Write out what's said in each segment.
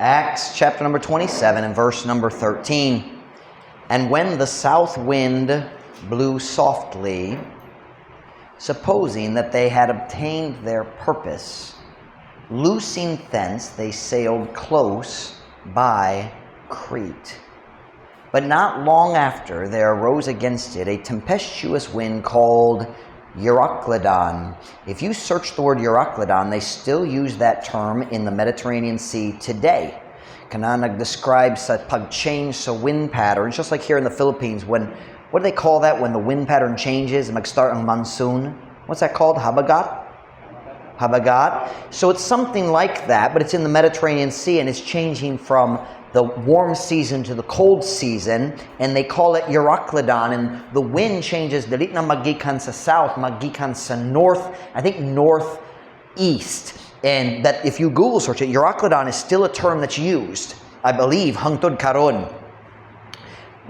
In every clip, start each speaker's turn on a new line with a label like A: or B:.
A: Acts chapter number 27 and verse number 13. "And when the south wind blew softly, supposing that they had obtained their purpose, loosing thence, they sailed close by Crete. But not long after, there arose against it a tempestuous wind called Euroclydon." If you search the word Euroclydon, they still use that term in the Mediterranean Sea today. Kana nag-describe sa pag-change sa wind patterns, just like here in the Philippines, when, what do they call that when the wind pattern changes and mag-start ang monsoon? What's that called? Habagat? Habagat. So it's something like that, but it's in the Mediterranean Sea and it's changing from the warm season to the cold season, and they call it Euroclydon, and the wind changes, dili na magikan sa south, magikan sa north, I think northeast. And that if you Google search it, Euroclydon is still a term that's used, I believe, hangtod karon.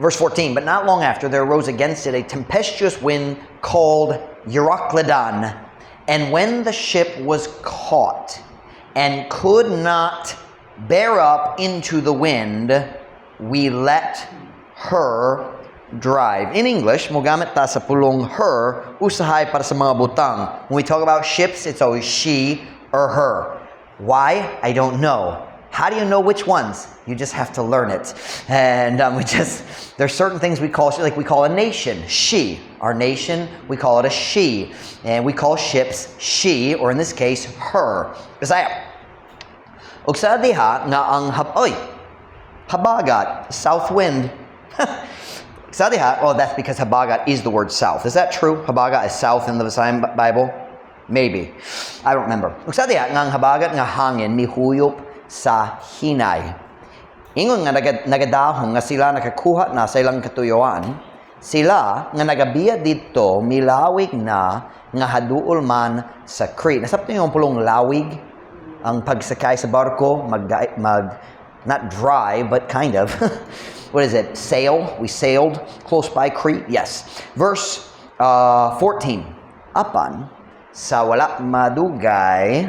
A: Verse 14, "But not long after there arose against it a tempestuous wind called Euroclydon. And when the ship was caught and could not bear up into the wind, we let her drive." In English, mogamit ta sa pulong "her," usahay para sa mga butang. When we talk about ships, it's always "she" or "her." Why? I don't know. How do you know which ones? You just have to learn it. And there's certain things we call, like we call a nation, "she." Our nation, we call it a "she." And we call ships "she," or in this case, "her." Bisaya. "Ug sa diha nga ang oy, habagat, south wind. Sa diha," oh, that's because habagat is the word "south." Is that true? Habagat is "south" in the Visayan Bible? Maybe. I don't remember. "Ug sa diha nga ang habagat nga hangin mihuyop sa hinay. Ingon nga nagadahong nga sila nakakuha na sa ilang katuyoan, sila nga nagabiya didto milawig na nga haduol man sa Crete." Nasabtan niyo ang pulong "lawig"? Ang pagsakay sa barko, mag not drive, but kind of. What is it? Sail. We sailed close by Crete. Yes. Verse 14. "Apan, sa wala madugay,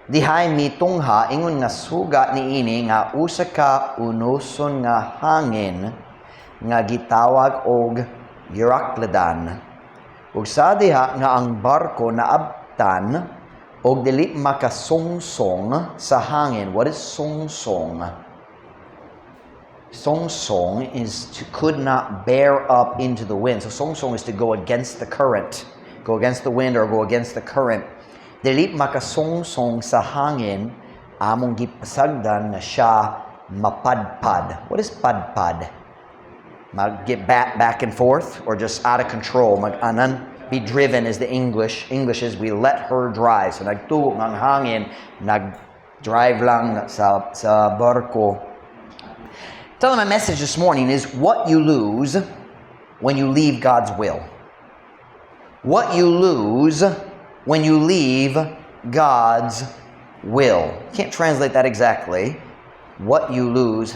A: dihay mitungha ingon nga suga niini nga usa ka unuson nga hangin nga gitawag og Euroclydon. Ug sa diha nga ang barko naabtan og dili makasungsong sa hangin." What is "sungsong"? "Sungsong" is to "could not bear up into the wind." So "sungsong" is to go against the current. Go against the wind or go against the current. "Dili makasungsong sa hangin, among gipasagdan nga siya mapadpad." What is "padpad"? Mag get back and forth or just out of control. Mag-anan, "be driven" is the English. English is "we let her drive." So nagtuo ng hangin, nag-drive lang sa barko. Tell them my message this morning is what you lose when you leave God's will. What you lose when you leave God's will. You can't translate that exactly. What you lose.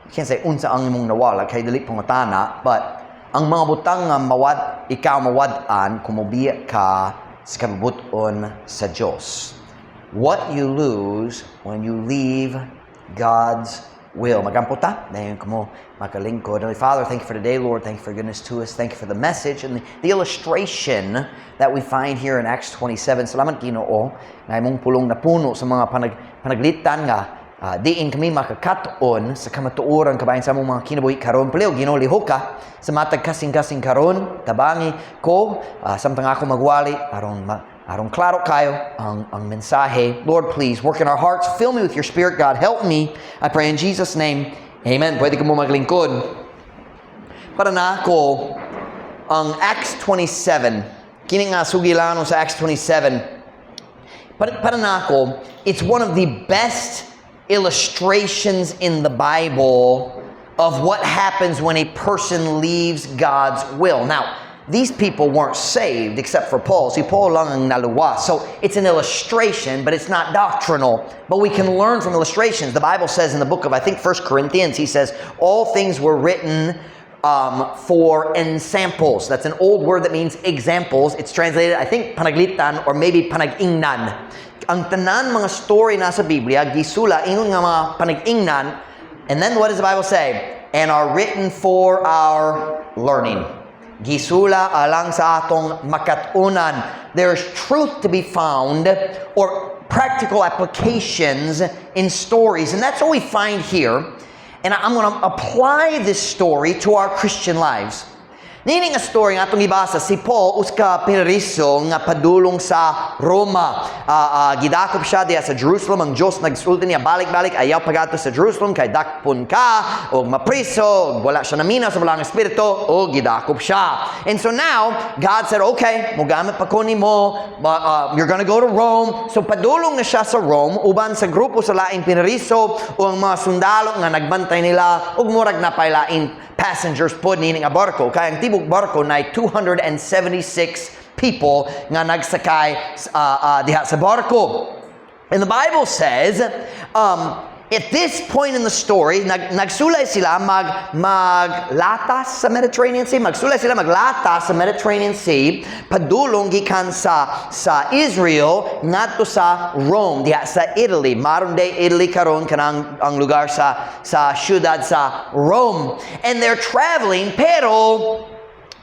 A: You can't say "unsa ang imong nawala" kay dili pangutana, but ang mga butang nga mawad ikaw mawad-an kung mobiya ka sa kabubut-on sa Dios. What you lose when you leave God's will. Magampo ta, dayon kamo makalingkod. Heavenly Father, thank you for today, Lord. Thank you for your goodness to us. Thank you for the message and the illustration that we find here in Acts 27. Salamat, Ginoo, nga imong pulong napuno sa mga panaglitan nga diin kami makakaton sa kamatuoran kabahin sa among mga kinabuhi karon. Palihog, Ginoo, lihok ka sa matag kasing-kasing karon. Tabangi ko samtang ako magwali aron klaro kayo ang mensahe. Lord, please work in our hearts. Fill me with your Spirit, God. Help me. I pray in Jesus' name. Amen. Pwede kamo maglingkod. Para nako, ang Acts 27, kini nga sugilano sa Acts 27, para nako, it's one of the best illustrations in the Bible of what happens when a person leaves God's will. Now, these people weren't saved except for Paul. See, Paul lang ang naluwas. So it's an illustration, but it's not doctrinal. But we can learn from illustrations. The Bible says in the book of, I think, 1 Corinthians, he says, all things were written for ensamples. That's an old word that means examples. It's translated, I think, "panaglitan" or maybe "panagingnan." Ang tanan mga story na sa Biblia, gisula, ingon nga mga panag-ingnan, and then what does the Bible say? And are written for our learning. Gisula alang sa atong makatunan. There's truth to be found or practical applications in stories. And that's what we find here. And I'm going to apply this story to our Christian lives. Niini nga story nga atong gibasa, si Paul usa ka pinariso nga padulong sa Roma. Gidakop siya diha sa Jerusalem. Ang Diyos nagsulti niya balik-balik, "Ayaw pagadto sa Jerusalem kay dakpon ka og mapriso." Og wala siya naminaw sa Balaang Espiritu o gidakop siya. And so now God said, "Okay, mogamit pa ko nimo, you're gonna go to Rome." So padulong na siya sa Rome uban sa grupo sa laing pinariso o ang mga sundalo nga nagbantay nila ug murag napay laing passengers pod niini nga barko. Kay ang tibok barko na 276 people nga nagsakay diha sa barko. And the Bible says, at this point in the story, nagsulay sila maglatas sa Mediterranean Sea, magsulay sila maglatas sa Mediterranean Sea, padulong gikan sa Israel ngadto sa Rome, diha sa Italy. Modern day Italy karon kanang ang lugar sa syudad sa Rome. And they're traveling, pero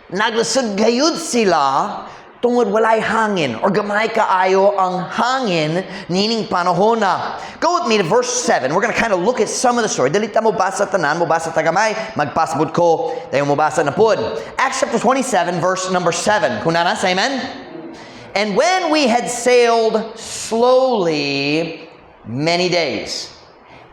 A: naglisod gayud sila tungod walay hangin or gamay kaayo ang hangin nining panahona. Go with me to verse 7. We're going to kind of look at some of the story. Dili ta mo basa tanan, mo basa ta gamay, magpasbud ko, dayon mo basa na pud. Acts chapter 27, verse number 7. Kung naa na, say amen. "And when we had sailed slowly many days,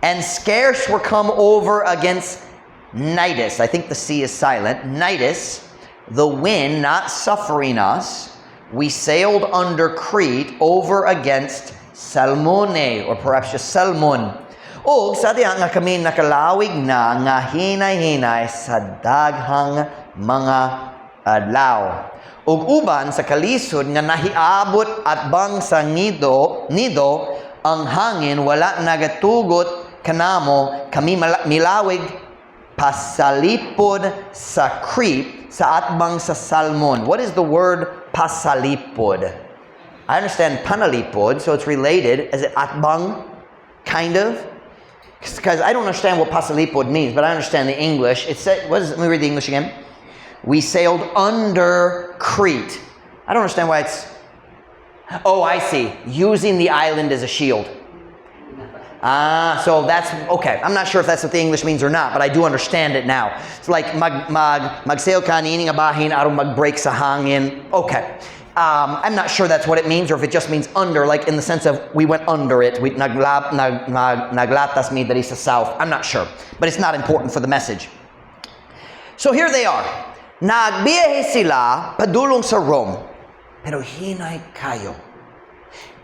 A: and scarce were come over against Cnidus," I think the C is silent, "Cnidus, the wind not suffering us, we sailed under Crete over against Salmone," or perhaps just Salmon. "Og sa diha nga kami nakalawig na nga hinay-hinay sa daghang mga adlaw. Ug uban sa kalisod nga nahiabot atbang sa Nido, ang hangin wala nagatugot kanamo, kami milawig pasalipod sa Crete sa atbang sa Salmon." What is the word "pasalipod"? I understand "panalipod," so it's related. Is it "atbang"? Kind of? Because I don't understand what "pasalipod" means, but I understand the English. It said, what is it? Let me read the English again. "We sailed under Crete." I don't understand why it's. Oh, I see. Using the island as a shield. Ah, so that's okay. I'm not sure if that's what the English means or not, but I do understand it now. It's like mag magsail ka niini nga bahin aron mag-break sa hangin. Okay. I'm not sure that's what it means or if it just means "under," like in the sense of we went under it. We naglatas mi diri sa south. I'm not sure, but it's not important for the message. So here they are. Nagbiyahe sila padulong sa Rome. Pero hinay kayo.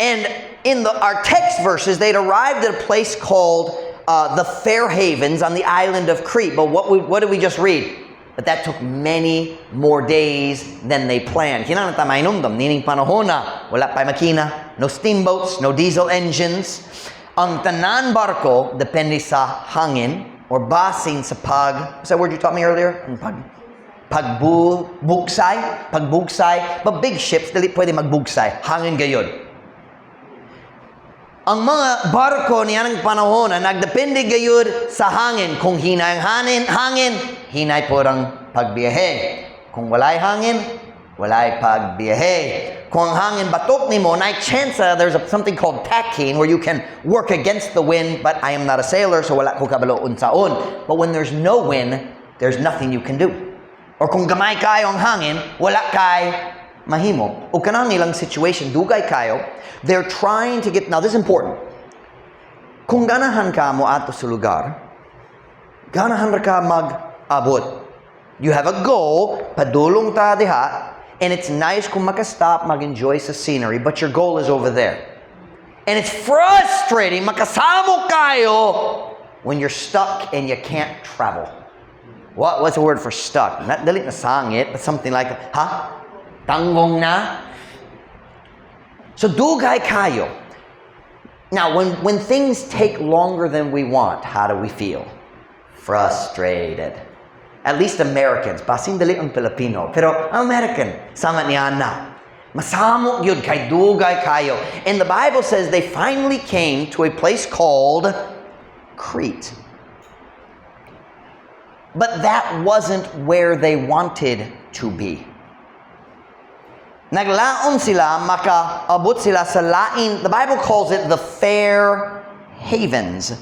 A: And in our text verses, they'd arrived at a place called the Fair Havens on the island of Crete. But what did we just read? But that took many more days than they planned. Kinahanglan ta mahinumdom, nining panahona, wala pa makina, no steamboats, no diesel engines. Ang tanan barko depende sa hangin or basin sa pag, what's that word you taught me earlier? Ang pagbugsay, pagbugsay. But big ships, dili pwede magbugsay. Hangin gayod. Ang mga barko niyanang panahon na nagdepende gayud sa hangin. Kung hinay ang hangin, hinay po ang pagbiyahe. Kung walay hangin, walay pagbiyahe. Kung ang hangin batok nimo, naay chance there's something called tacking where you can work against the wind, but I am not a sailor, so wala ko kabalo unsaon. But when there's no wind, there's nothing you can do. Or kung gamay kayo ang hangin, wala kay mahimo. O kanang ilang situation, dugay kayo, they're trying to get, now this is important. Kung ganahan ka mo ato sa lugar, ganahan ra ka mag-abot. You have a goal, padulong ta diha, and it's nice kung makastop, mag-enjoy sa scenery, but your goal is over there. And it's frustrating, makasamok kayo, when you're stuck and you can't travel. What's the word for "stuck"? Not dili na "sangit," but something like, ha? Tanggong na? So dugay kayo. Now, when things take longer than we want, how do we feel? Frustrated. At least Americans. Basin dili ang Pilipino. Pero American, sama ni Ana. Masamok gyud kay dugay kayo. And the Bible says they finally came to a place called Crete. But that wasn't where they wanted to be. Naglaom sila, makaabot sila sa lain. The Bible calls it the Fair Havens.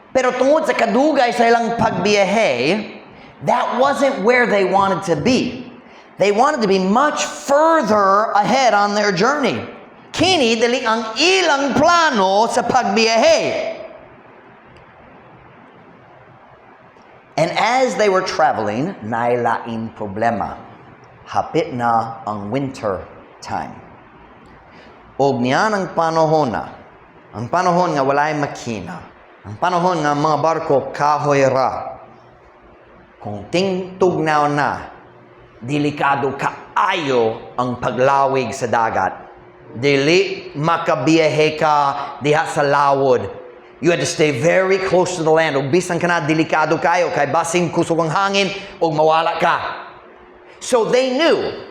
A: Pero tungod sa kadugay sa ilang pagbiyahe, that wasn't where they wanted to be. They wanted to be much further ahead on their journey. Kini dili ang ilang plano sa pagbiyahe. And as they were traveling, naay laing problema. Hapit na ang winter time. Og niyan ang panahon na, ang panahon nga walay makina, ang panahon nga mga barko kahoy ra. Kung tingtugnaw na, delikado kaayo ang paglawig sa dagat. Dili makabiyahe ka diha sa lawod. You had to stay very close to the land. Ug bisan kana, delikado kayo kay basing kusog ang hangin ug mawala ka. So they knew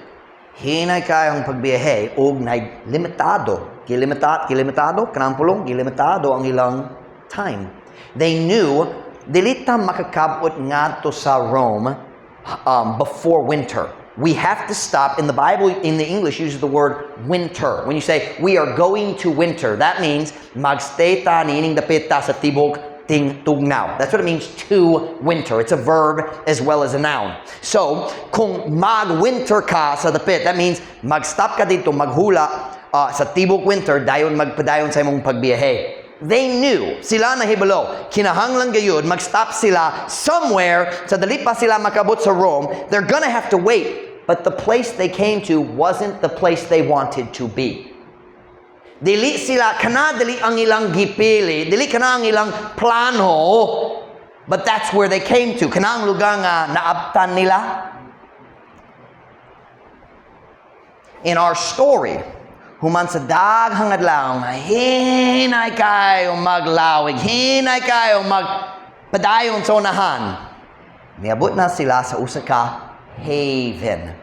A: hinay kayo ang pagbiyahe ug nay limitado. Gilimitado, kanang pulong, gilimitado ang ilang time. They knew dili ta makakabot ngadto sa Rome before winter. We have to stop. In the Bible, in the English, uses the word "winter." When you say, "We are going to winter," that means magstay ta niining dapit ta sa tibok ting tugnaw. That's what it means to winter. It's a verb as well as a noun. So, kung mag-winter ka sa dapit, that means mag-stop ka didto, maghula sa tibok winter, dayon magpadayon sa imong pagbiyahe. They knew, sila nahibalo, kinahanglan gayud mag-stop sila somewhere sa dali pa sila makabot sa Rome. They're gonna have to wait. But the place they came to wasn't the place they wanted to be. Dili sila, kana dili ang ilang gipili, dili kana ang ilang plano, but that's where they came to. Kana ang lugar nga naabtan nila. In our story, human sa daghang adlaw nga hinay kayo maglawig, hinay kayo magpadayon sa unahan, niabot na sila sa usa ka haven.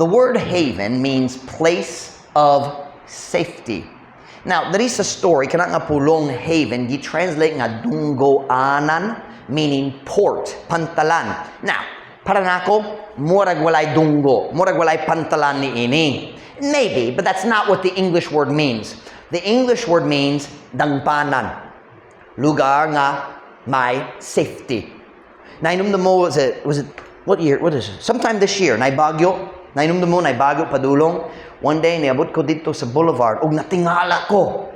A: The word "haven" means place of safety. Now, there is a story, kana nga pulong "haven," gi-translate nga dunggoanan, meaning port, pantalan. Now, para nako, murag walay dunggo, murag walay pantalan ni ini. Maybe, but that's not what the English word means. The English word means dangpanan. Lugar nga may safety. Nahinumdum mo, was it, what year, what is it? Sometime this year, nay bagyo, nahinumdum mo, nay bagyo padulong. One day, niabot ko didto sa boulevard, ug natingala ko.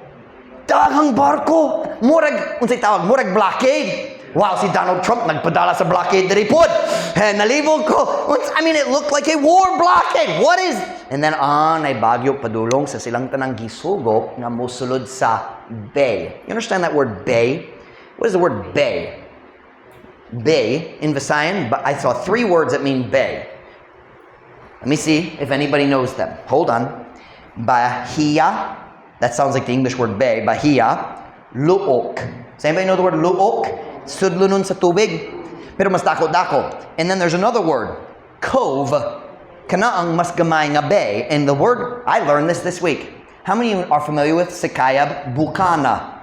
A: Daghang barko! Murag, unsay tawag, murag blockade. Wow, si Donald Trump nagpadala sa blockade diri pod. Eh, nalibog ko. I mean, it looked like a war blockade. What is? And then, nay bagyo padulong sa silang tanang gisugop nga mosulod sa bay. You understand that word "bay"? What is the word "bay"? "Bay" in Visayan, but I saw three words that mean "bay." Let me see if anybody knows them. Hold on. Bahia. That sounds like the English word "bay." Bahia. Luok. Does anybody know the word "luok"? Sudlonon sa tubig. Pero mas dako-dako. And then there's another word. Cove. Kana ang mas gamay nga bay. And the word, I learned this week. How many of you are familiar with Sikayab Bukana?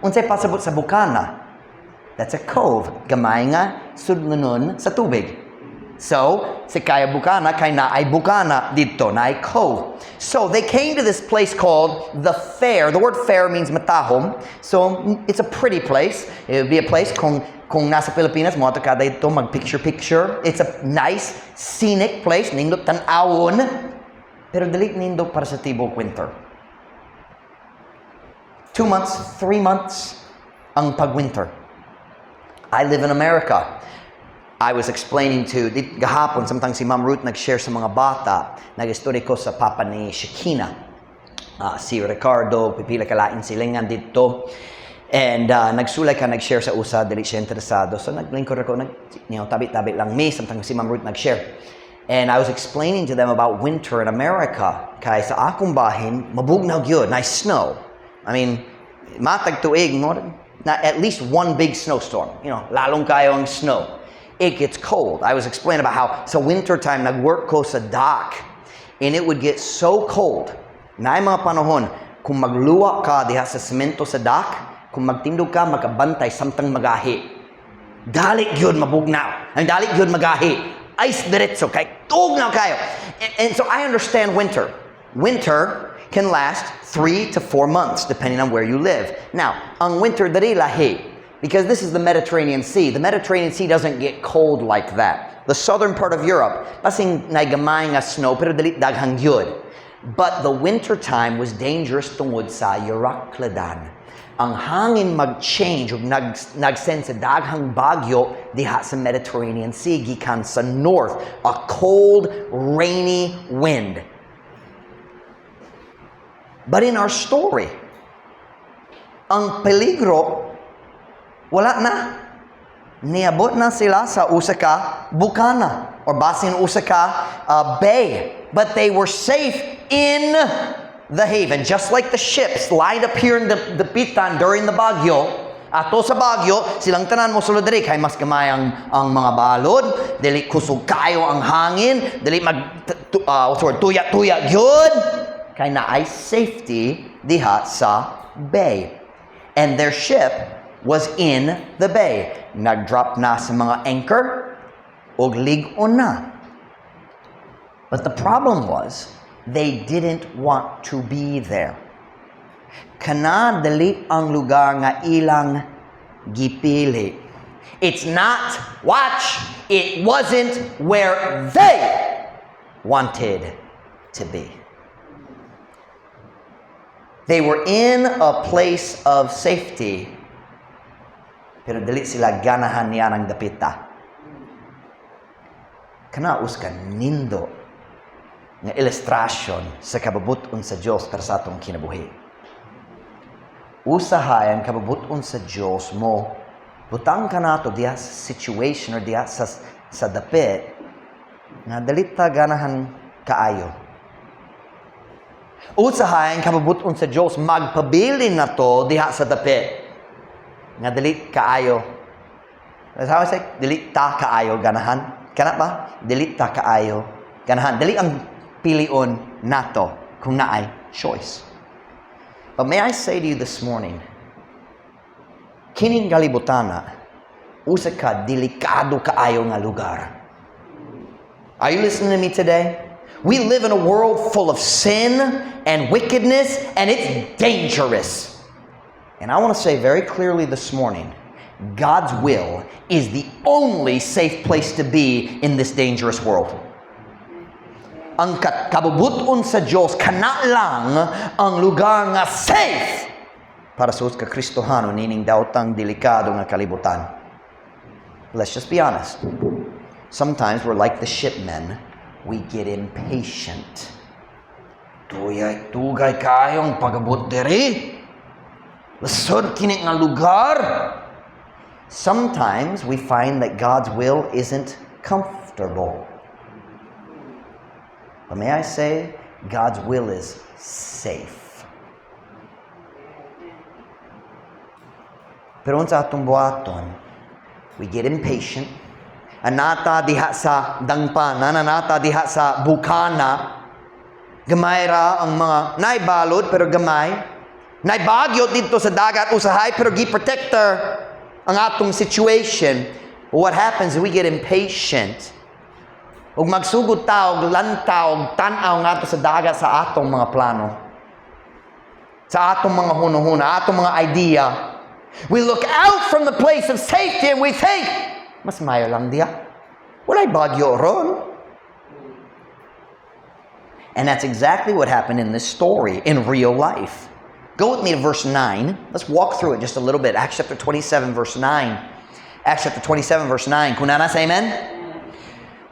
A: Unsay pasabot sa bukana? That's a cove. Gamay nga sudlonon sa tubig. So, Sikayab Bukana kay naay bukana didto, naay cove. So, they came to this place called the Fair. The word "fair" means matahom. So, it's a pretty place. It would be a place kung nasa Pilipinas, mo ka didto mag-picture-picture. It's a nice, scenic place. Nindot tan-awon. Pero dili nindot para sa tibok winter. 2 months, 3 months ang pag-winter. I live in America. I was explaining to, di, gahapon, samtang si Ma'am Ruth nag-share sa mga bata, nag-istorya ko sa papa ni Shekina. Si Ricardo, pipila kalain silingan didto. And nagsulay ka, nag-share sa usa, dili siya interesado. So naglingkod ako, tabi-tabi lang mi, samtang si Ma'am Ruth nag-share. And I was explaining to them about winter in America. Kay sa akong bahin, mabugnaw gyud, nice snow. I mean, matag tuig, mo, na at least one big snowstorm. Lalong kayo ang snow. It gets cold. I was explaining about how sa winter time, nag-work ko sa dock. And it would get so cold. Naay mga panahon, kung magluwa ka diha sa semento sa dock, kung magtindog ka, makabantay samtang magahi. Dali gyud mabugnaw. Ang dali gyud magahi. Ice diretso kay tugnaw kaayo. And so I understand winter. Winter can last 3 to 4 months depending on where you live. Now, ang winter diri lahi because this is the Mediterranean Sea. The Mediterranean Sea doesn't get cold like that. The southern part of Europe, basing naay gamay nga snow pero dili daghang gyud. But the winter time was dangerous tungod sa Euroclydon. Ang hangin mag-change ug nag-send sa daghang bagyo diha sa Mediterranean Sea gikan sa north, a cold, rainy wind. But in our story, ang peligro wala na. Niabot na sila sa usa ka bukana or basin usa ka bay. But they were safe in the haven. Just like the ships lined up here in the dapitan during the bagyo. Ato sa bagyo, silang tanan mo sulod diri kay mas gamay ang mga balod, dili kusog kaayo ang hangin, dili mag what's the word, tuya-tuya gyud kay naay safety diha sa bay. And their ship was in the bay. Nag-drop na sa mga anchor ug lig-on na. But the problem was, they didn't want to be there. Kana dili ang lugar nga ilang gipili. It's not, watch, it wasn't where they wanted to be. They were in a place of safety, pero dili sila ganahan niya ng dapita. Kana usa ka nindot nga ilustrasyon sa kabubut-on sa Dios para sa atong kinabuhi. Usahay ang kabubut-on sa Dios mo butang ka nato diha sa situation or diha sa dapit nga dili ta ganahan kaayo. Usahay ang kabubut-on sa Dios magpabilin nato diha sa dapit nga dili kaayo. That's how I say, dili ta kaayo ganahan. Kana ba? Dili ta kaayo ganahan. Dili ang pilion nato kung naay choice. But may I say to you this morning, kining kalibutana, usa ka delikado kaayo nga lugar. Are you listening to me today? We live in a world full of sin and wickedness, and it's dangerous. And I want to say very clearly this morning, God's will is the only safe place to be in this dangerous world. Ang kabubut-on sa Diyos kana lang ang lugar nga safe para sa usa ka Kristohano nining daotang delikado nga kalibutan. Let's just be honest. Sometimes we're like the shipmen. We get impatient. Dugay, dugay kaayong pag-abot diri. Lisod kini nga lugar. Sometimes we find that God's will isn't comfortable. But may I say, God's will is safe. Pero unsa atong buhaton, we get impatient. Naa ta diha sa dangpana, naa ta diha sa bukana. Gamay ra ang mga naay balod pero gamay. Naay bagyo didto sa dagat usahay pero gi-protector ang atong situation. But what happens is we get impatient. Ug magsugod ta og lantaw og tan-aw ngadto sa dagat sa atong mga plano. Sa atong mga hunahuna, atong mga idea. We look out from the place of safety and we think, "Mas mayo lang diha. Walay bagyo ron." And that's exactly what happened in this story in real life. Go with me to verse 9. Let's walk through it just a little bit. Acts chapter 27, verse 9. Acts chapter 27, verse 9. Kung naa na, say amen?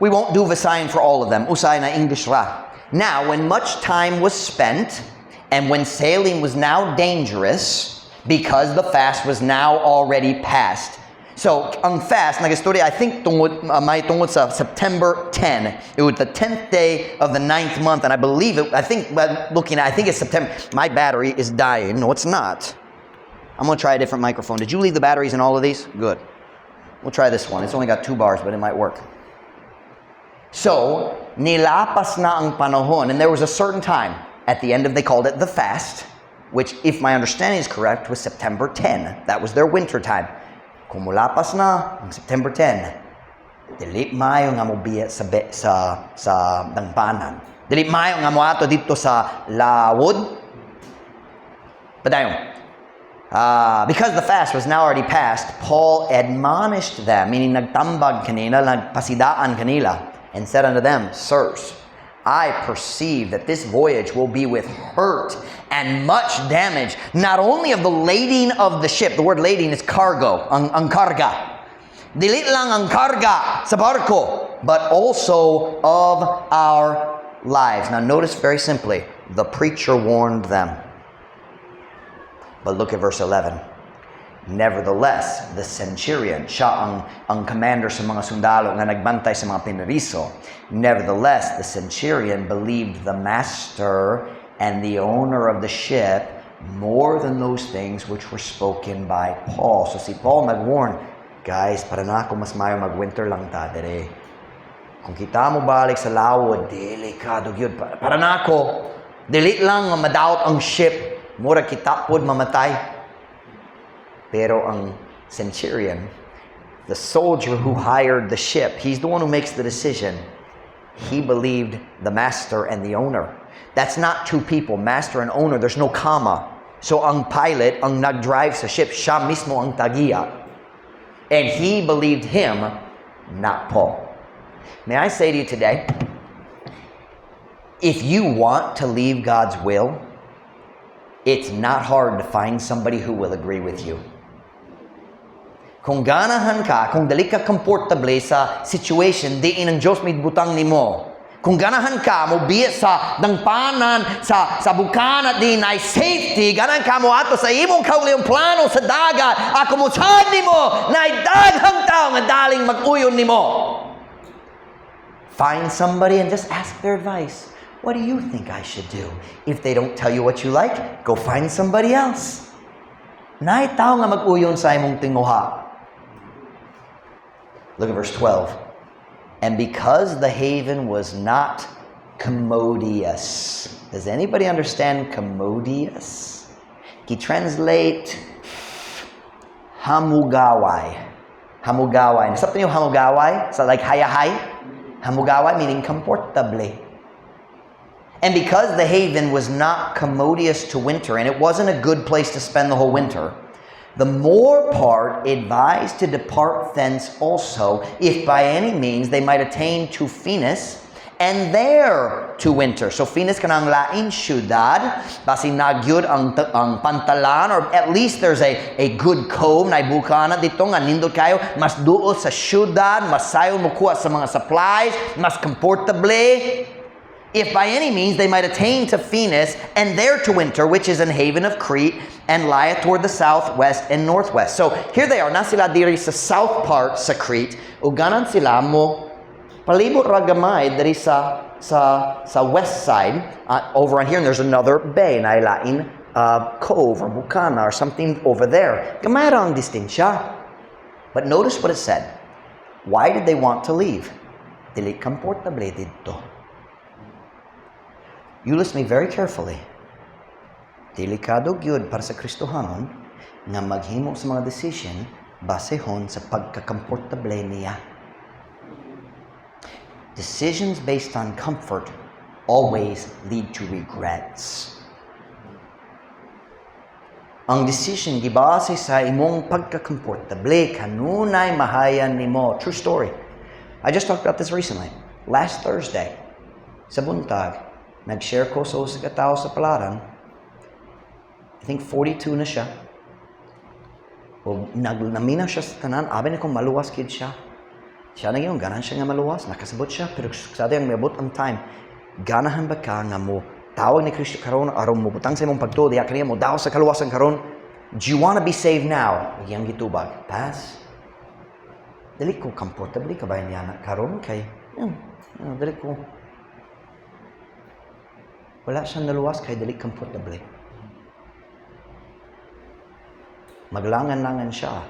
A: We won't do Visayan for all of them. Usahay na English ra. "Now, when much time was spent, and when sailing was now dangerous, because the fast was now already past." So, ang fast, nag-istorya, I think tungod, may tungod sa September 10. It was the 10th day of the ninth month, and I believe it, I think, well, looking at, I think it's September. My battery is dying. No, it's not. I'm going to try a different microphone. Did you leave the batteries in all of these? Good. We'll try this one. It's only got two bars, but it might work. So, Nilapas na ang panahon, and there was a certain time at the end of, they called it the fast, which, if my understanding is correct, was September 10. That was their winter time. Kung mulapas na ang September 10, dili maayo nga mobiya sa dangpanan. Dili maayo nga moadto didto sa lawod. Padayon. Because the fast was now already passed, Paul admonished them, meaning nagtambag kanila, nagpasidaan kanila, and said unto them, "Sirs, I perceive that this voyage will be with hurt and much damage, not only of the lading of the ship." The word "lading" is cargo, ang karga. Dili lang ang karga sa barko, but also of our lives. Now notice very simply, the preacher warned them. But look at verse 11. Nevertheless, the centurion, siya ang commander sa mga sundalo nga nagbantay sa mga pinariso. Nevertheless, the centurion believed the master and the owner of the ship more than those things which were spoken by Paul. So si Paul nag-warn, "Guys, para nako mas mayo mag-winter lang ta dire. Kung kita mo balik sa lawod, delikado gyud. Para nako, dili lang nga madaot ang ship, mura kita pod mamatay." Pero ang centurion, the soldier who hired the ship, he's the one who makes the decision. He believed the master and the owner. That's not two people, master and owner. There's no comma. So ang pilot, ang nag-drive sa ship, siya mismo ang tag-iya. And he believed him, not Paul. May I say to you today, if you want to leave God's will, it's not hard to find somebody who will agree with you. Kung ganahan ka, kung dili ka komportable sa situation, diin ang Diyos may butang nimo. Kung ganahan ka, mo biya sa dangpanan, sa bukana diin naay safety, ganahan ka mo ato sa imong kaugalingong plano sa dagat, ako mo sad nimo, naay daghang tao nga daling mag-uyon nimo. Find somebody and just ask their advice. "What do you think I should do?" If they don't tell you what you like, go find somebody else. Naay tao nga mag-uyon sa imong tinguha. Look at verse 12. And because the haven was not commodious. Does anybody understand "commodious"? Ki-translate hamugaway. Hamugaway. Nasabtan niyo hamugaway? So like hayahay? Hamugaway meaning comfortably. And because the haven was not commodious to winter, and it wasn't a good place to spend the whole winter, the more part advised to depart thence also, if by any means they might attain to Phoenix, and there to winter. So Phoenix kanang lain syudad, basin naa gyud ang pantalan, or at least there's a good cove na bukana didto nga nindot kayo, mas duol sa syudad, mas sayon mokuha sa mga supplies, mas comfortable. If by any means they might attain to Phoenix and there to winter, which is an haven of Crete, and lieth toward the south, west, and northwest. So here they are, na sila diri sa south part sa Crete, ug ganahan sila mo palibot ra gamay diri sa west side, over on here, and there's another bay, na lain cove or bukana or something over there. Gamay ra ang distansya. But notice what it said. Why did they want to leave? Dili komportable didto. You listen to me very carefully. Delikado gyud para sa Kristohanon nga maghimo sa mga decision basehon sa pagkakomportable niya. Decisions based on comfort always lead to regrets. Ang decision gibase sa imong pagkakomportable kanunay mahayan nimo. True story. I just talked about this recently. Last Thursday, sa buntag, nag-share ko sa usa ka tawo sa palaran. I think 42 na siya. O nagnaminaw siya sa tanan, abi nako maluwas gyud siya. Siya na gyud, ganahan siya nga maluwas, nakasabot siya, pero sa diyang miabot ang time, "Ganahan ba ka nga mo tawag ni Kristo karon aron mo butang sa imong pagtuo diha kaniya mo daw sa kaluwasan karon? Do you want to be saved now?" Iyang gitubag, "Pass. Dili ko comfortable ka ba niya na karon kay dili ko." Wala siyang naluwas kay dili comfortable. Maglangan-langan siya.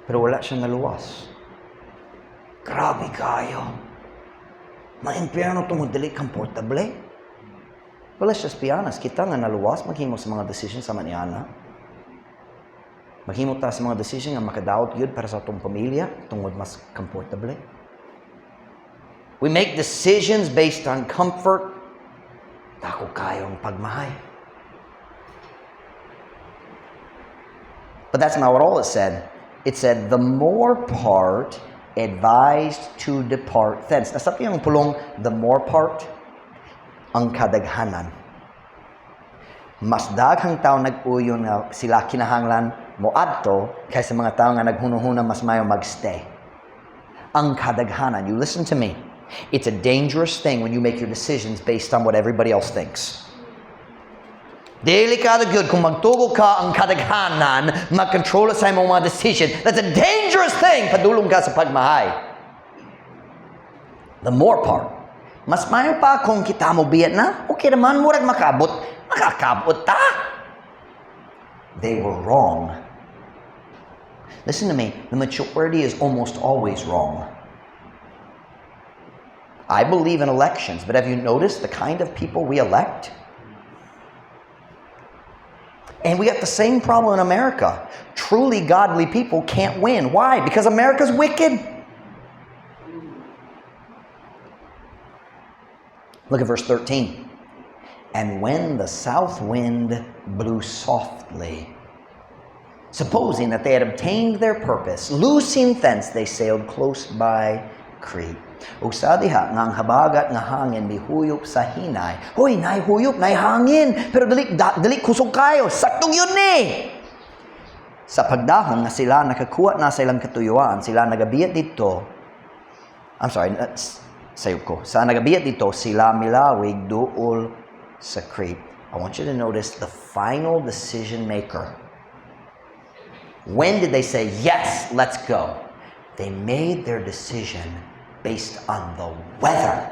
A: Pero wala siyang naluwas. Grabe kayo. Ma-impyerno tungod dili komportable. But let's just be honest, kita nga naluwas maghimo sa mga decisions sama ni ana. Maghimo ta sa mga decision nga makadaot gyud para sa atong pamilya tungod mas komportable. We make decisions based on comfort. Dako kayong pagmahay. But that's not what all it said. It said, "The more part advised to depart thence." Nasabti ang pulong "the more part"? Ang kadaghanan. Mas daghang tao nag-uyon nga sila kinahanglan moadto kaysa mga tao nga naghunuhuna mas mayo magstay. Ang kadaghanan. You listen to me. It's a dangerous thing when you make your decisions based on what everybody else thinks. Delikado gyud kung magtugo ka ang kadaghanan magkontrola sa imong mga decision. That's a dangerous thing. Padulong ka sa pagmahay. The more part. Mas mayo pa kung kita mo biyat na, okay naman, murag makabot, makakabot ta. They were wrong. Listen to me, the majority is almost always wrong. I believe in elections, but have you noticed the kind of people we elect? And we got the same problem in America. Truly godly people can't win. Why? Because America's wicked. Look at verse 13. "And when the south wind blew softly, supposing that they had obtained their purpose, loosing thence, they sailed close by Crete." Ug sa diha nga ang habagat nga hangin mihuyop sa hinay. Hoy, nay huyop, nay hangin, pero dili da, dili kusog kayo. Saktong yun ni. Sa pagdahong nga sila nakakuha na sa ilang katuyuan, sila nagabiyat dito. I'm sorry, sayop ko. Sa nagabiyat dito, sila milawig duol sa Crete. I want you to notice the final decision maker. When did they say, "Yes, let's go"? They made their decision based on the weather.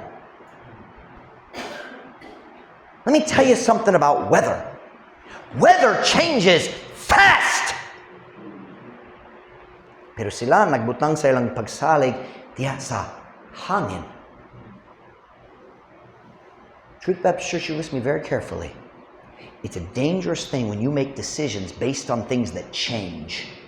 A: Let me tell you something about weather. Weather changes fast. Pero sila nagbutang sa ilang pagsalig diha sa hangin. Truth Baptist Church, you listen to me very carefully. It's a dangerous thing when you make decisions based on things that change.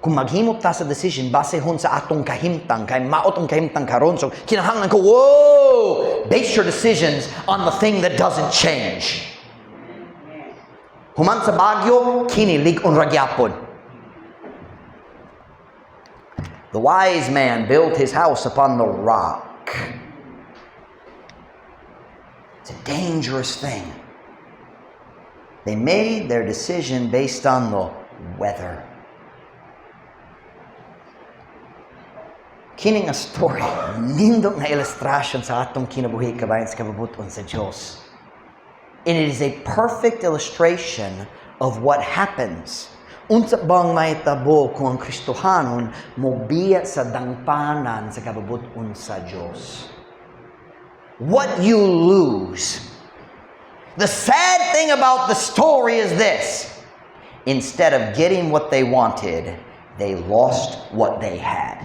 A: Kung maghimo ta sa decision basehon sa atong kahimtang, kay mao tong kahimtang karon, so kinahanglan ko, whoa! Base your decisions on the thing that doesn't change. Human sa bagyo, kini lig-on ra gyapon. The wise man built his house upon the rock. It's a dangerous thing. They made their decision based on the weather. Kini nga story, nindot nga illustration sa atong kinabuhi kabahin sa kabubuton sa Diyos. And it is a perfect illustration of what happens. Unsa bang mahitabo kung ang Kristohanon mobiya sa dangpanan sa kabubuton sa Diyos? What you lose. The sad thing about the story is this. Instead of getting what they wanted, they lost what they had.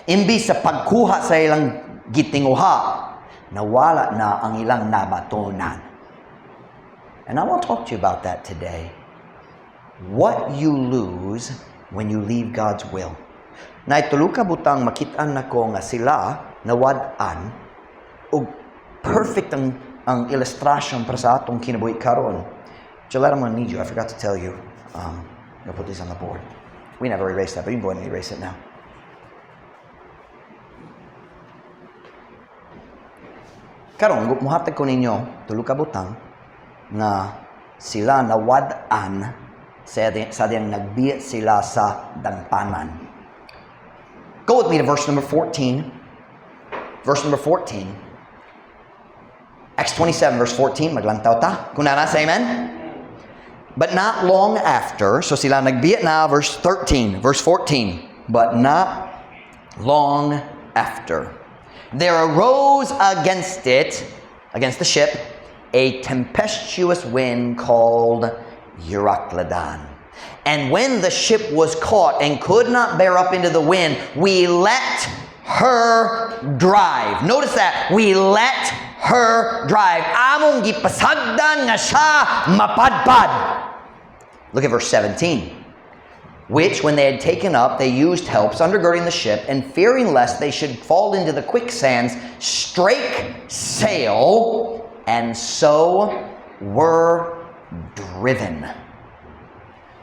A: Imbis sa pagkuha sa ilang gitinguha, nawala na ang ilang nabatonan. And I want to talk to you about that today. What you lose when you leave God's will. Naay tulo ka butang makit-an nako nga sila nawad-an og perfect ang illustration para sa atong kinabuhi karon. Gillette, I'm going to need you. I forgot to tell you. I'll put this on the board. We never erased that, but you can go ahead and erase it now. Karon, muhatag ko ninyo tulo ka butang nga sila nawad-an sa diyang nagbiya sila sa dangpanan. Go with me to verse number 14. Verse number 14. Acts 27, verse 14. Maglantaw ta. Kung naa, say amen. But not long after, so sila nagbiya na, verse 13, verse 14. "But not long after, there arose against it, against the ship, a tempestuous wind called Euroclydon. And when the ship was caught and could not bear up into the wind, we let her her drive. Notice that. We let her drive. Among gipasagdan nga siya mapadpad. Look at verse 17. "Which, when they had taken up, they used helps, undergirding the ship, and fearing lest they should fall into the quicksands, strake sail, and so were driven."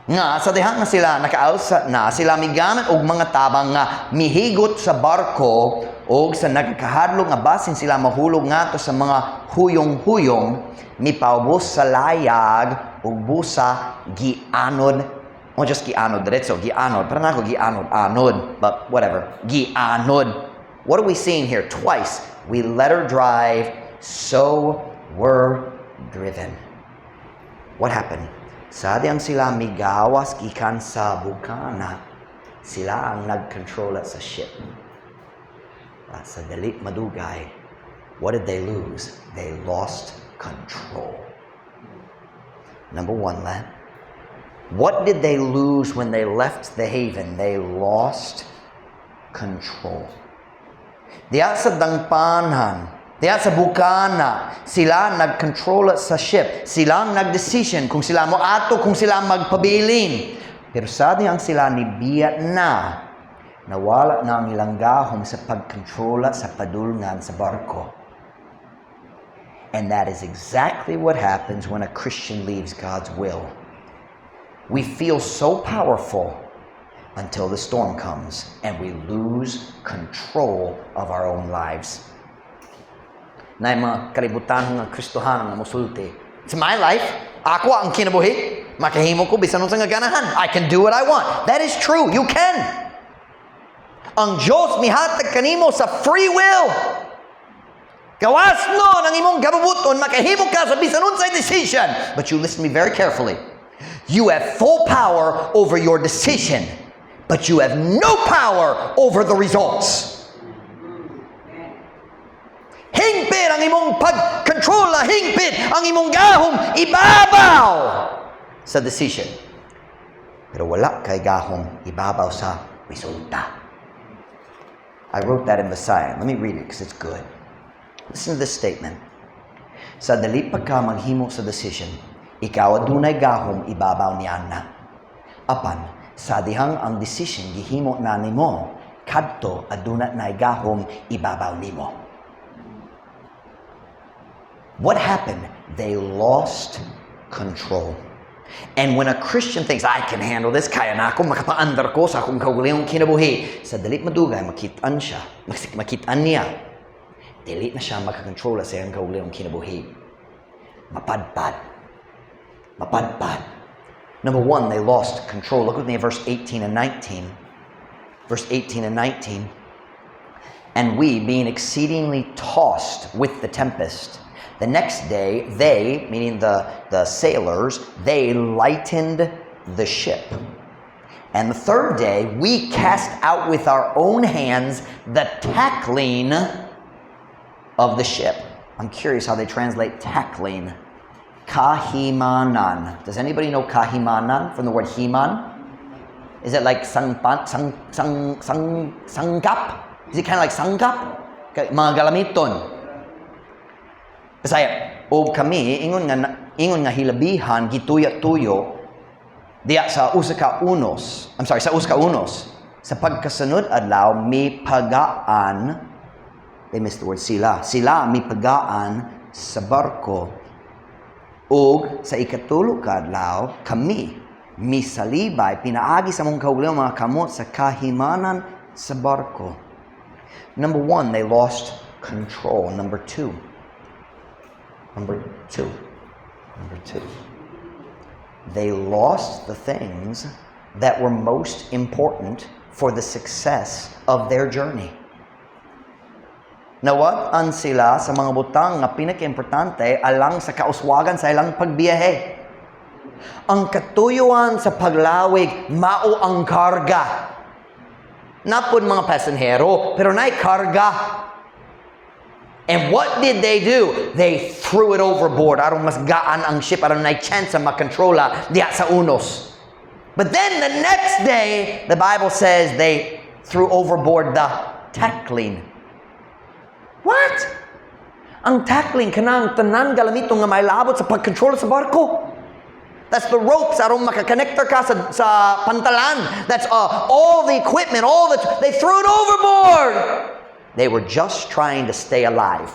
A: Nga sa diha nga sila nakaalsa na, sila migamit og mga tabang nga mihigot sa barko og sa nagkahadlok nga basin sila mahulog ngadto sa mga huyong-huyong, mipaubos sa layag ug busa gianod o just gianod diretso gianod para nako gianod anod, but whatever, gianod. What are we seeing here? Twice, "We let her drive, so were driven." What happened? Sa dihang sila migawas gikan sa bukana, sila ang nagkontrola sa ship. At sa dali madugay, what did they lose? They lost control. Number one, lad. What did they lose when they left the haven? They lost control. Diya sa dangpanan, diya sa bukana, sila nagkontrol sa ship. Sila ang nagdesisyon kung sila mo ato, kung sila magpabilin. Pero sa dihang sila nibiya na, nawala na ang ilang gahom sa pagkontrola sa padulngan sa barko. And that is exactly what happens when a Christian leaves God's will. We feel so powerful until the storm comes and we lose control of our own lives. Naay mga kalibutan nga Kristohanon nga musulti, "It's my life. Ako ang kinabuhi. Makahimo ko bisan unsa nga ganahan. I can do what I want." That is true. You can. Ang Diyos mihatag kanimo sa free will. Gawas no ng imong kabubuton, makahimo ka sa bisan unsay decision. But you listen to me very carefully. You have full power over your decision, but you have no power over the results. Hingpit ang imong pagkontrola, hingpit ang imong gahom ibabaw sa decision. Pero wala kay gahom ibabaw sa resulta. I wrote that in Visayan. Let me read it because it's good. Listen to this statement. Sa dali pa ka maghimo sa decision, ikaw adunay gahom ibabaw niana. Apan, sa dihang ang decision gihimo na nimo, kadto aduna nay gahom ibabaw nimo. What happened? They lost control. And when a Christian thinks, "I can handle this, kaya na ako, makapaandar ko sa akong kaugalingong kinabuhi," sa dali madugay, makitaan siya, makitaan niya, dili na siya makakontrola sa iyang kaugalingong kinabuhi. Mapadpad. Mapadpad. Number one, they lost control. Look with me at verse 18 and 19. Verse 18 and 19. "And we, being exceedingly tossed with the tempest, the next day they," meaning the sailors, "they lightened the ship. And the third day we cast out with our own hands the tackling of the ship." I'm curious how they translate "tackling." Kahimanan. Does anybody know kahimanan from the word himan? Is it like sangpan, sang, sang, sang, sangkap? Is it kind of like sangkap? Mga galamiton. Bisaya, og kami ingon nga hilabihan gituya-tuyo diya sa usa ka unos. I'm sorry, sa usa ka unos. Sa pagkasunod adlaw mipagaan, they missed the word "sila." Sila mipagaan sa barko. Ug sa ikatulo ka adlaw kami misalibay pinaagi sa among kaugalingong mga kamot sa kahimanan sa barko. Number one, they lost control. Number two, number two, number two, they lost the things that were most important for the success of their journey. Nawad-an sila sa mga butang nga pinaka-importante alang sa kauswagan sa ilang pagbiyahe. Ang katuyuan sa paglawig, mao ang karga. Naa pod mga pasenhero, pero naay karga. And what did they do? They threw it overboard aron mas gaan ang ship, aron naay chance sa makontrola diha sa unos. But then the next day, the Bible says they threw overboard the Tackling. What? Ang tackling kanang tanan galamiton nga may labot sa pagkontrol sa barko. That's the ropes aron makakonektar ka sa pantalan. That's all the equipment, they threw it overboard. They were just trying to stay alive.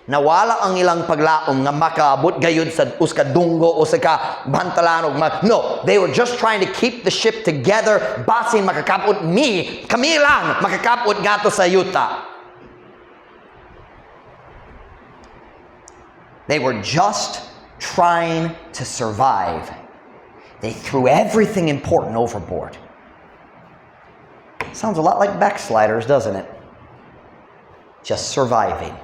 A: Nawala ang ilang paglaom nga makaabot gayud sa usa ka dunggo o sa ka bantalan og no, they were just trying to keep the ship together basin makakapot mi, kami lang makakapot ngadto sa yuta. They were just trying to survive. They threw everything important overboard. Sounds a lot like backsliders, doesn't it? Just surviving.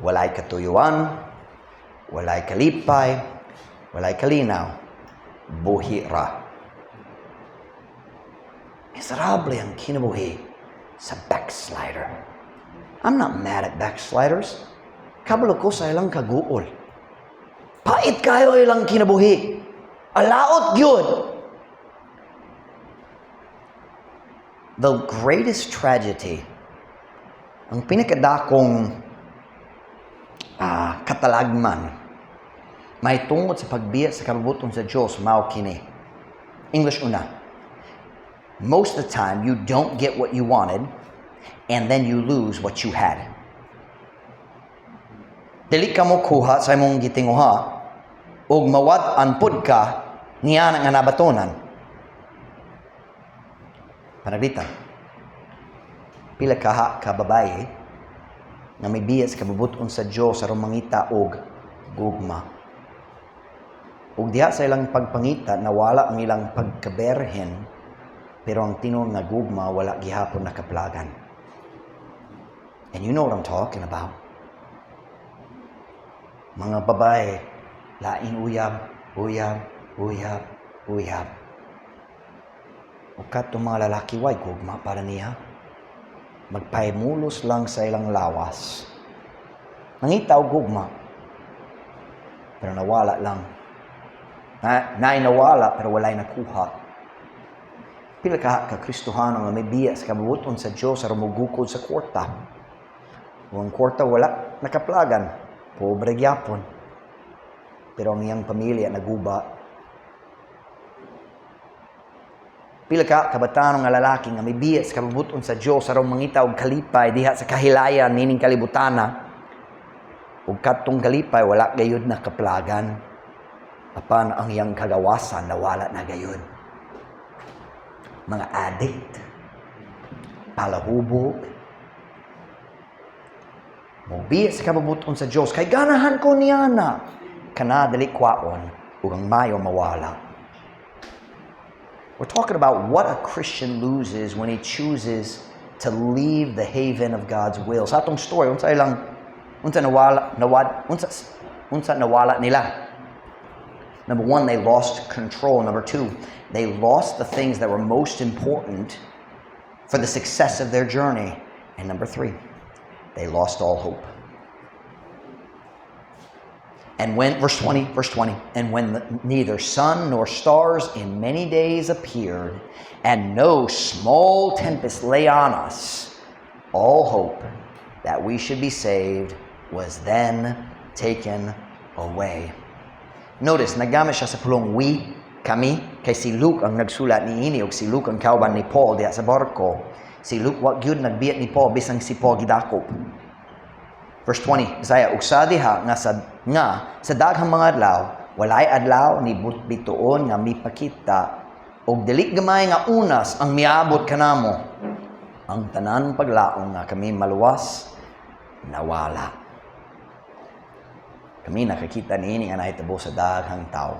A: Walay katuyuan, walay kalipay, walay kalinaw, buhi ra. Miserable ang kinabuhi sa backslider. I'm not mad at backsliders. Kabalo ko sa ilang kaguol. Pait kayo ilang kinabuhi. Alaot gyud. The greatest tragedy, ang pinakadakong katalagman, may tungod sa pagbiya sa kabubut-on sa Diyos, mao kini. English una. Most of the time, you don't get what you wanted, and then you lose what you had. Dili ka mo kuha sa imong gitinguha, ug mawad-an pud ka niya nga nabatonan. Panagbitan. Pila kaha ka babaye nga may biya sa kabubut-on sa Dios aron mangita og gugma. Ug diha sa ilang pagpangita nawala ang ilang pagkaberhen, pero ang tinuod nga gugma wala gihapon nakaplagan. And you know what I'm talking about. Mga babae, laing uyab, uyab, uyab, uyab. Ug katong mga lalaki, way gugma para niya. Magpahimulos lang sa ilang lawas. Nangita og gugma, pero nawala lang. Naay nawala, pero walay nakuha. Pila ka ka Kristohano nga may biya sa kabubuton sa Dios aron mogukod sa kwarta. Ug ang kwarta wala nakaplagan, pobre gyapon. Pero ang iyang pamilya naguba. Pila ka kabataan nga lalaki nga may biya sa kabubuton sa Dios aron mangita og kalipay diha sa kahilayan nining kalibutana. Ug kadtong kalipay wala gayud nakaplagan. Apan ang iyang kagawasan nawala na gayud. Mga addict, palahubog, mobiya sa kabubuton sa Dios kay ganahan ko niya na kana dili kwaon ug ang mayo mawala. We're talking about what a Christian loses when he chooses to leave the haven of God's will. Sa atong story, unsa ilang, unsa nawala, nawad, unsa, unsa nawala nila? Number one, they lost control. Number two, they lost the things that were most important for the success of their journey. And number three, they lost all hope. And when, verse 20, verse 20, and when neither sun nor stars in many days appeared, and no small tempest lay on us, all hope that we should be saved was then taken away. Notice, naggamit siya sa pulong we, kami, kay si Luke ang nagsulat ni ini, ug si Luke ang kauban ni Paul diha sa barko. Si Luke wa gyud nagbiya ni Paul bisan si Paul gidakop. Verse 20, Isaiah, ug sa diha nga sa daghang mga adlaw, walay adlaw ni bituon nga mipakita, ug dili gamay nga unas ang miabot kanamo. Ang tanan paglaom nga kami maluwas, nawala. Kami nakakita niini nga nahitabo sa daghang tao.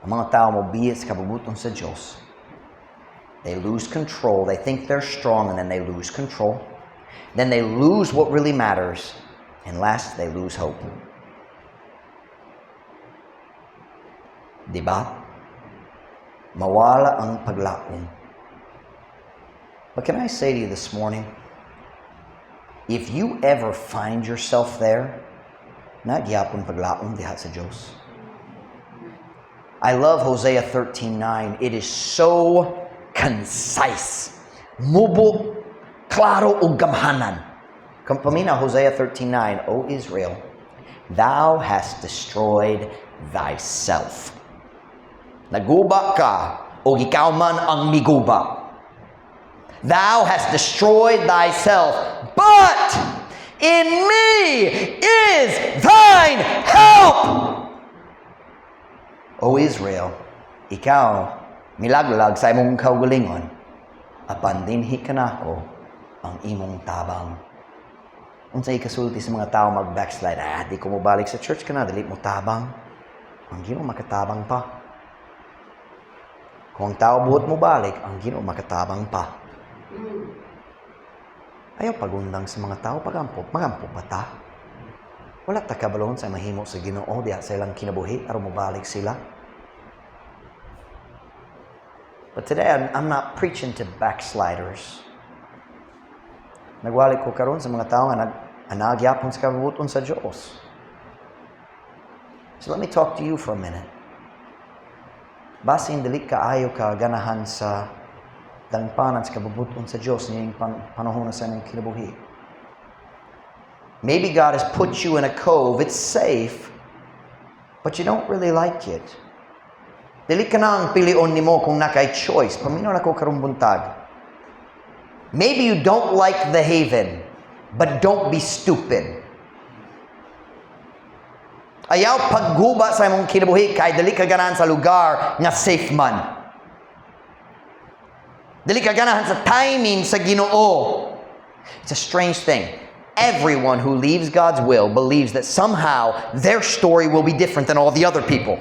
A: Ang mga tao mobiya sa kabubuton sa Dios. They lose control. They think they're strong, and then they lose control. Then they lose what really matters. And last, they lose hope. Diba? Mawala ang paglaom. But can I say to you this morning, if you ever find yourself there, naa gyapon paglaom diha sa Diyos. I love Hosea 13:9. It is so Concise. Mubo, klaro ug gamhanan. Paminaw Hosea 13:9, "O Israel, thou hast destroyed thyself." Naguba ka, o ikaw man ang miguba. "Thou hast destroyed thyself, but in me is thine help." O Israel, ikaw milaglag sa imong kaugalingon, apan dinhi kanako ang imong tabang. Unsay ikasulti sa mga tao mag-backslide? "Ah, di ko mo balik sa church kana, dili mo tabang." Ang Ginoo makatabang pa. Kung ang tao buot mo balik, ang Ginoo makatabang pa. Ayaw pagundang sa mga tao, pagampo, magampo pa ta. Wala ta kabalo unsay mahimo sa Ginoo diha sa ilang kinabuhi aron mobalik sila. But today I'm not preaching to backsliders. Nagwali ko karon sa mga tao nga nag anaa gyapon sa kabubut-on sa Dios. So let me talk to you for a minute. Basin dili kaayo ka ganahan sa dangpanan sa kabubut-on sa Dios niining panahon na sa imong kinabuhi. Maybe God has put you in a cove. It's safe, but you don't really like it. Dili ka na ang pilion nimo kung naa kay choice. Paminaw nako karong buntag. Maybe you don't like the haven, but don't be stupid. Ayaw pagguba sa imong kinabuhi kay dili ka ganahan sa lugar nga safe man. Dili ka ganahan sa timing sa Ginoo. It's a strange thing. Everyone who leaves God's will believes that somehow their story will be different than all the other people.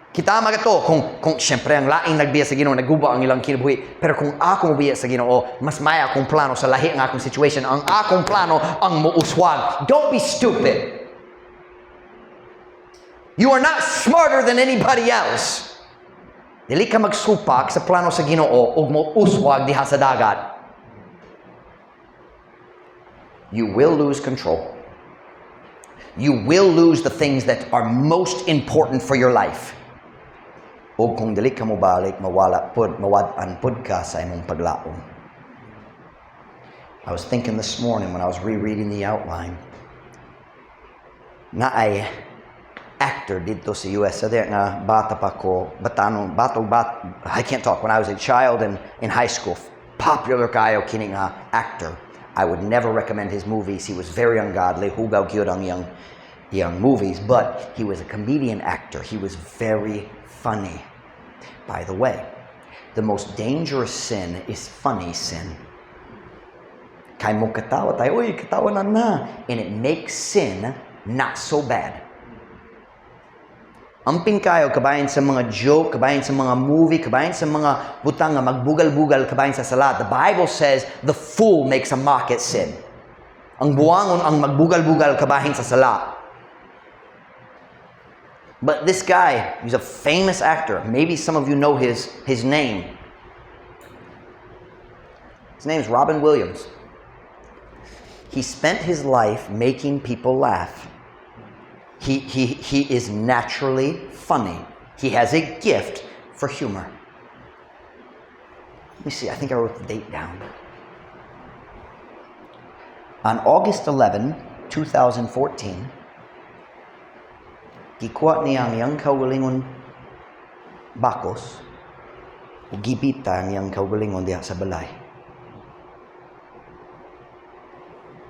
A: Kita magato kung syempre ang laing nagbiya sa Ginoo, naguba ang ilang kinabuhi, pero kung ako mobiya sa Ginoo, mas maya akong plano sa lahi ang akong situation. Ang akong plano ang muuswag. Don't be stupid. You are not smarter than anybody else. Dili ka magsupak sa plano sa Ginoo ug mo uswag diha sa dagat. You will lose control. You will lose the things that are most important for your life. O kung dili ka mobalik, mawala pud, mawad-an pud ka sa imong paglaom. I was thinking this morning when I was rereading the outline, naay actor didto sa US sa there nga bata pa ko, batano, bato, bat, I can't talk, when I was a child and in high school, popular kayo kini nga actor. I would never recommend his movies. He was very ungodly. Hugaw gyud ang iyang movies, but he was a comedian actor. He was very funny. By the way, the most dangerous sin is funny sin. Kay mo katawa tayo, "Uy, katawa na na." And it makes sin not so bad. Amping kayo, kabahin sa mga joke, kabahin sa mga movie, kabahin sa mga butang nga magbugal-bugal, kabahin sa sala. The Bible says the fool makes a mock at sin. Ang buwangon ang magbugal-bugal kabahin sa sala. But this guy, he's a famous actor. Maybe some of you know his name. His name is Robin Williams. He spent his life making people laugh. He is naturally funny. He has a gift for humor. Let me see, I think I wrote the date down. On August 11, 2014, gikuha niya ang iyang kaugalingon bakos ug gibita ang iyang kaugalingon diha sa balay.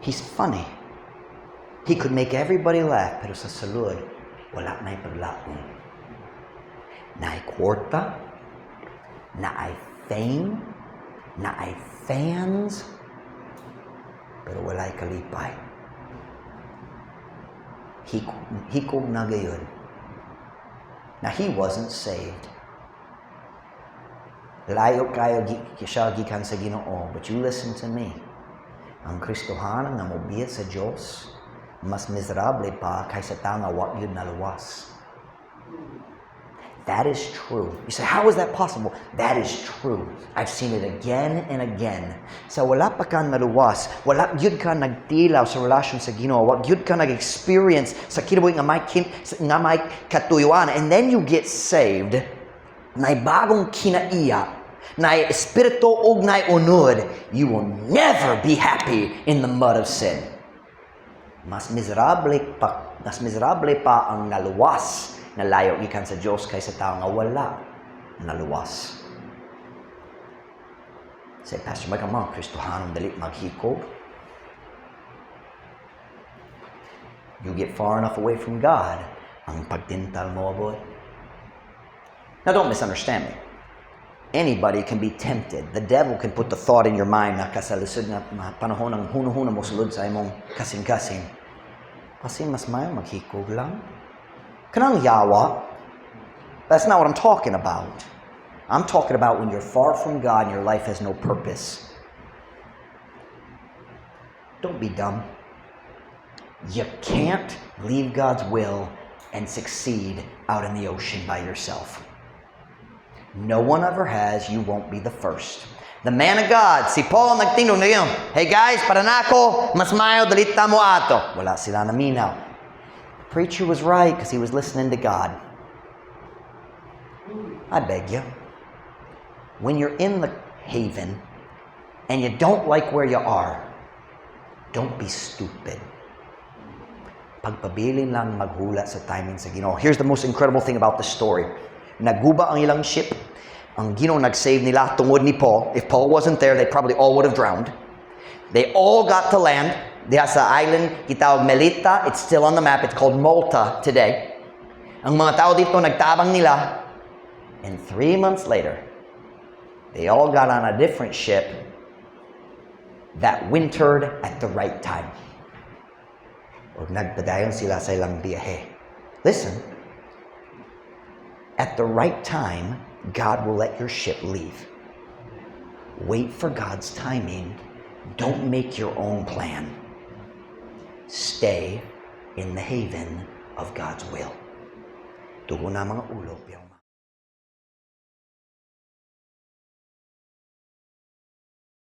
A: He's funny. He could make everybody laugh, pero sa sulod, wala na'y paglaom. Naay kwarta, naay fame, naay fans, pero walay kalipay. Hikog na gayud. Now, he wasn't saved. Layo kayo siya gikan sa Ginoo, but you listen to me. Ang Kristohanan nga mobiya sa Dios, mas miserable pa kaysa tao nga wa gyud naluwas. That is true. You say, "How is that possible?" That is true. I've seen it again and again. Sa wala pa ka naluwas, wala gyud ka nagtilaw sa relasyon sa Ginoo, wa gyud ka nag-experience sa kinabuhi nga may katuyuan, and then you get saved, may bagong kinaiya. Naay espiritu ug naay unod, you will never be happy in the mud of sin. Mas miserable pa ang naluwas na layo gikan sa Dios kaysa tao nga wala naluwas. Say, "Pastor Mike, ang mga Kristohanon dali maghikog." You get far enough away from God, ang pagtintal moabot. Now, don't misunderstand me. Anybody can be tempted. The devil can put the thought in your mind na kasalusod na panahon ang huno-huno mo sulod sa imong kasing-kasing. Kasi mas mayo maghikog lang. Kanang yawa. That's not what I'm talking about. I'm talking about when you're far from God and your life has no purpose. Don't be dumb. You can't leave God's will and succeed out in the ocean by yourself. No one ever has. You won't be the first. The man of God, si Paul, nagtingog na yun. "Hey guys, para nako, mas mayo dali ta moadto." Wala sila naminaw. The preacher was right because he was listening to God. I beg you, when you're in the haven and you don't like where you are, don't be stupid. Pagpabilin lang maghula sa timing sa Ginoo. Here's the most incredible thing about the story. Naguba ang ilang ship. Ang Ginoo nag-save nila tungod ni Paul. If Paul wasn't there, they probably all would have drowned. They all got to land diha sa island gitawag Melita. It's still on the map. It's called Malta today. Ang mga tao didto nagtabang nila. And 3 months later, they all got on a different ship that wintered at the right time. Ug nagpadayon sila sa ilang biyahe. Listen, at the right time, God will let your ship leave. Wait for God's timing. Don't make your own plan. Stay in the haven of God's will. Tugo na mga ulo, pero